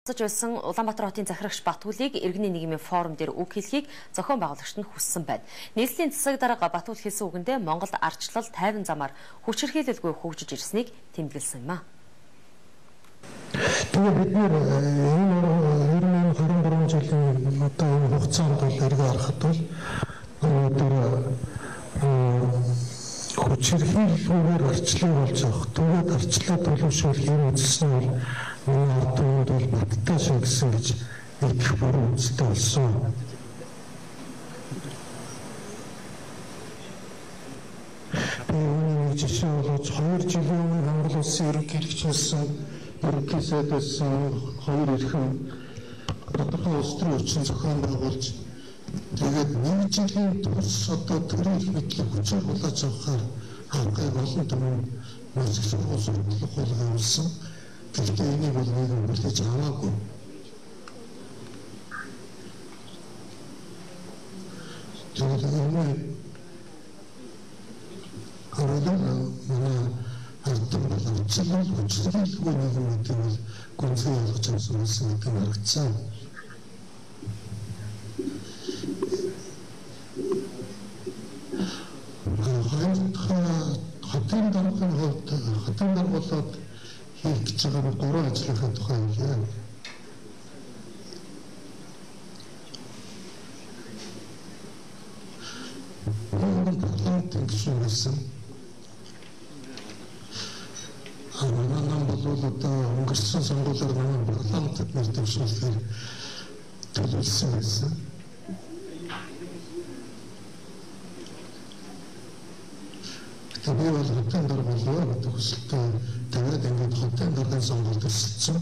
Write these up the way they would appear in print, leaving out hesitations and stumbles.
Байсан Улаанбаатар хотын захирагч Батүлийг иргэний нийгмийн форум дээр үг хэлхийг зохион байгуулагчид нь хүссэн байна. Нийслэлийн засаг дарга Батүл хэлсэн үгэндээ Монголд ардчлал 50 замаар хүчирхийлэлгүй хөгжиж ирснийг тэмдэглэсэн юм а. Тэгээ бид нэр энэ 23 жилийн одоо энэ хугацаанд бол эргээ харахад бол өнөөдөр хүчирхийлэлгүйгээр ардчлал болж авах. Тэгээд ардчлалаа төлөвшүүлэх юм үзсэн бол миний ард түмэнд бол баттай шингэсэн гэж итгэх бүрэн үндэстэй болсон. Би үүний нэг жишээ болгож 2 жилийн өмнө Монгол Улсын ерөнхийлөгч байсан, ерөнхий сайд байсан хоёр эрхэм тодорхой улс төрийн хүчин зохион байгуулж тэгээд нэг жилийн турш одоо төрийн эрх мэдлийг хүчээр хулгайж авахаар ханхыг олон түмэн маш их сургууль хулгай явуулсан. Гэхдээ энийг бол нийгэм хүлээж аваагүй. Тэгээд энэ харуулсан манай ард түмэн бол ардчлал хүчирхийлэлгүй нийгэм гэдэг бол гүнзгий ойлгож авсан байсан гэдэг нь харагдсан. Хоёр дахь хотын даргын хувьд хотын дарга болоод хийх гэж байгаа гурван ажлынхаа тухай хэлье. Энэ парламентын гишүүн байсан. Манай нам бол одоо өнгөрсөн сонгуулиар манай парламентэд нэр дэвшүүлэхээр төлөвлөсөн байсан. Би бол хотын дарга болов гэдэг хүсэлтээ тавиад ингээд хотын даргын сонголт өрсөлдсөн.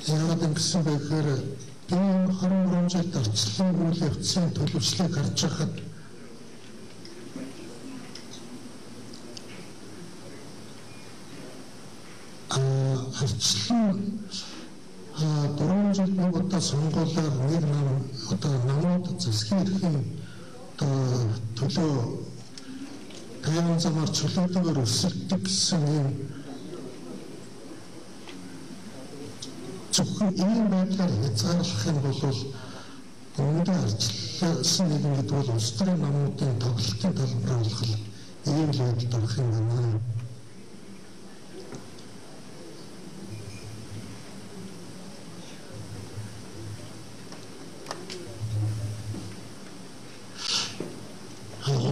Яагаад ингэсэн бэ гэхээр би 23 жилд ардчлалын үйл явцын төлөвчлөлийг харж байхад ардчлалын 4 жил нэг удаа сонгуулиар нэг нам одоо намууд засгийн эрхийн одоо төлөө 50 замаар чөлөөтэйгээр өрсөлдөг гэсэн юм зөвхөн ийм байдлаар хязгаарлах юм бол өнөөдөр ардчилсан нийгэм гэдэг бол улс төрийн намуудын тоглолтын талбар болох ийм л байдалд орох юм байна.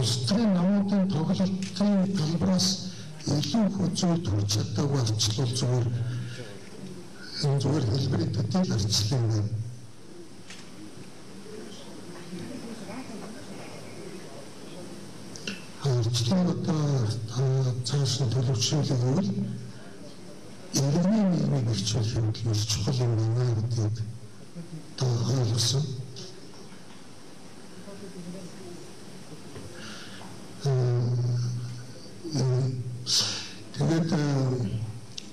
Улс төрийн намуудын тоглолтын талбараас илүү хүчээр төрж чадаагүй ардчлал зүгээр энэ зүгээр хэлбэрийн төдийл ардчлал юм байна. Ардчлалыг одоо цааш нь төлөвшүүлэх гэвэл иргэний нийгмийг бэрхшүүлэх юм бол маш чухал юм байна гэдгийг одоо ойлгосон. Тэгээд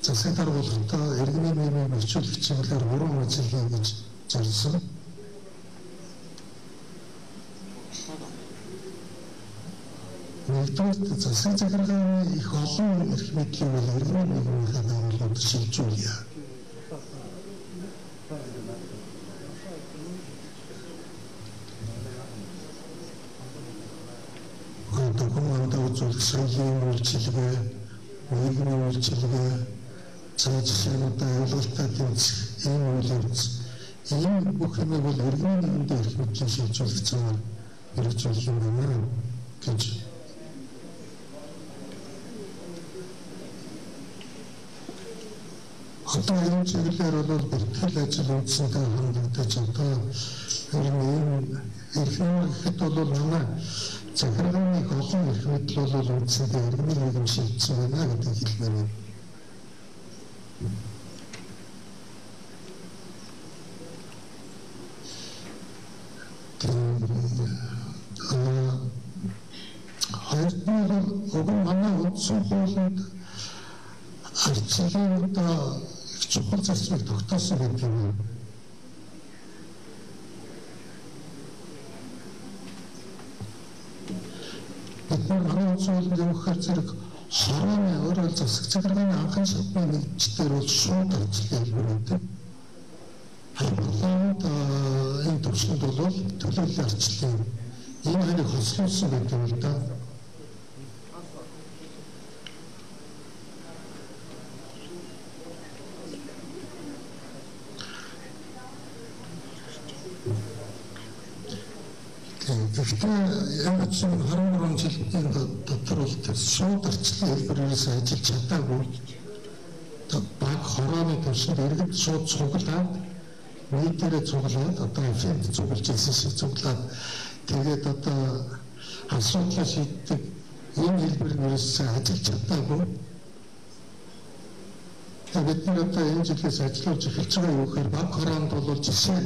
засаг дарга болохдоо иргэний нийгмийг бэрхшүүлэх чиглэлээр гурван ажил хий гэж зорьсон. Нэгдүгээр засаг захиргааны их олон эрх мэдлийг бол иргэний нийгмийнхаа байгууллагад шилжүүлье. Одоо хүн үзүүлэх соёлын үйлчилгээ, нийгмийн үйлчилгээ, цаа жишээ нь одоо авилгалтай тэмцэх ийм үйл явц, ийм бүх юмыг бол иргэний нийгэмд эрх мэдлийг шилжүүлэх замаар хэрэгжүүлэх юм байна гэж. Одоо энэ чиглэлээр бол бүртгэл ажил үндсэнтэй хандагдаж одоо ер нь ийм эрх гэхэд бол манай захиргааны их олон эрх мэдэл бол үндсэндээ иргэний нийгэм шилжсэн байна гэдгийг хэлмээр байна. Хоёрдугаар бол уг нь манай үндсэн хуулинд ардчлалын одоо их чухал зарчмыг тогтоосон гэдэг юм. Бид нар манай үзүүлэлт юм гэхээр зэрэг хорооны өөрөөр засаг захиргааны анхны шатны нэгжтэр бол шууд арчлалын хэлбэр байдаг. Парламент энэ төвшөнд бол төлөөллийн арчлалын энэ хоёрыг хослуулсан байдаг юм л да. Гэхдээ яг ч 23 жилийн дотор бол тэр шууд арчлалын хэлбэрээс ажиллаж чадаагүй. Баг хорооны төвшөнд иргэд шууд цуглаад нийтээрээ цуглаад одоо эффект цуглаж ирсэн шиг цуглаад тэгээд одоо асуудлаа шийддэг энэ хэлбэр нь ерөөсөө ажиллаж чадаагүй. Тэгээд бид нар одоо энэ жилээс ажиллаж эхэлж байгаа юу гэхээр баг хороонд бол жишээ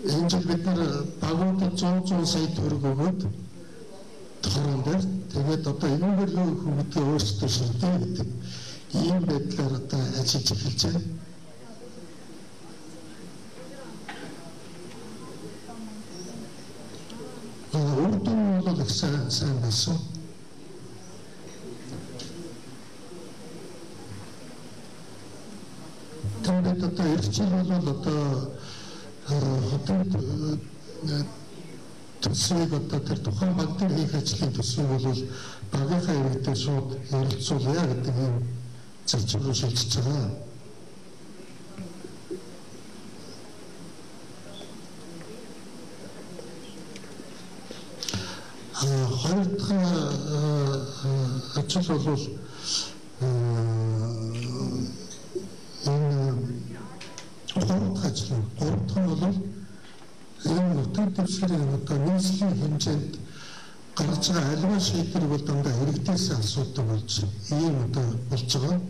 энэ жил бид нар багуудад 100 сая төгрөг өгөөд хорон дээр тэгээд одоо энэгээр юу их гэдгийг өөрсдөө шийдэ гэдэг ийм байдлаар одоо ажиллаж эхэлж байна. Үр дүн нь бол их сайн байсан. Тэгээд одоо эх жил бол одоо хотын төсвийг одоо тэр тухайн баг дээр хийх ажлын төсвийг бол багийнхаа иргэдээ шууд ярилцуулъя гэдэг юм зарчим руу шилжиж байгаа. Хоёр дахь ажил бол энэ гурав дахь ажил. Гурав дахь нь бол энэ нутгийн дэвсгэрийн одоо нийслэлийн хэмжээнд гарч байгаа аливаа шийдвэрийг бол дандаа иргэдээс асуудаг болж ийм одоо болж байгаа.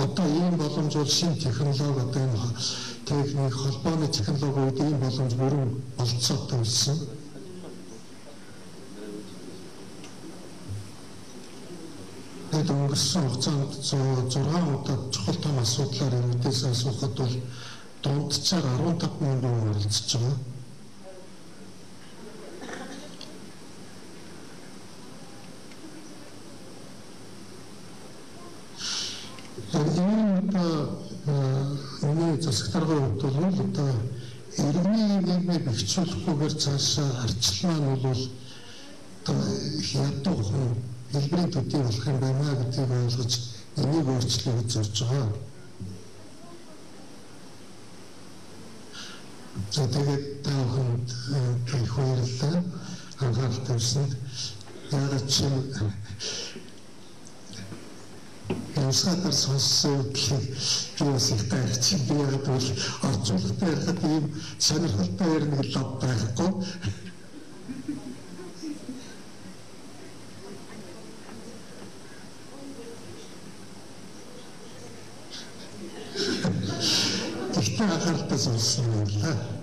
Одоо ийм боломж бол шинэ технологи одоо энэ техник холбооны технологи үед ийм боломж бүрэн болцоотой болсон. Тэгээд өнгөрсөн хугацаанд 6 удаа чухал том асуудлаар иргэдээс асуухад бол дунджаар 15 мянган хүн оролцож байгаа. Энэ одоо миний засаг даргын хувьд бол одоо иргэний нийгмийг бэхжүүлэхгүйгээр цаашаа арчлал маань бол одоо ядуухан хэлбэрийн төдий болох юм байна гэдгийг ойлгож энийг өөрчлөе гэж зорж байгаа. За тэгээд та бүхэнд их баярлалаа. Анхаарал тавьсанд. Яагаад ч ямсгаатар сонссон үдлийг би бас их гайхчих. Би яагаад гэвэл орчуулгатай ярихад ийм сонирхолтой ярина гэж лав байхгүй. Гэхдээ анхааралтай сонссон юм байна.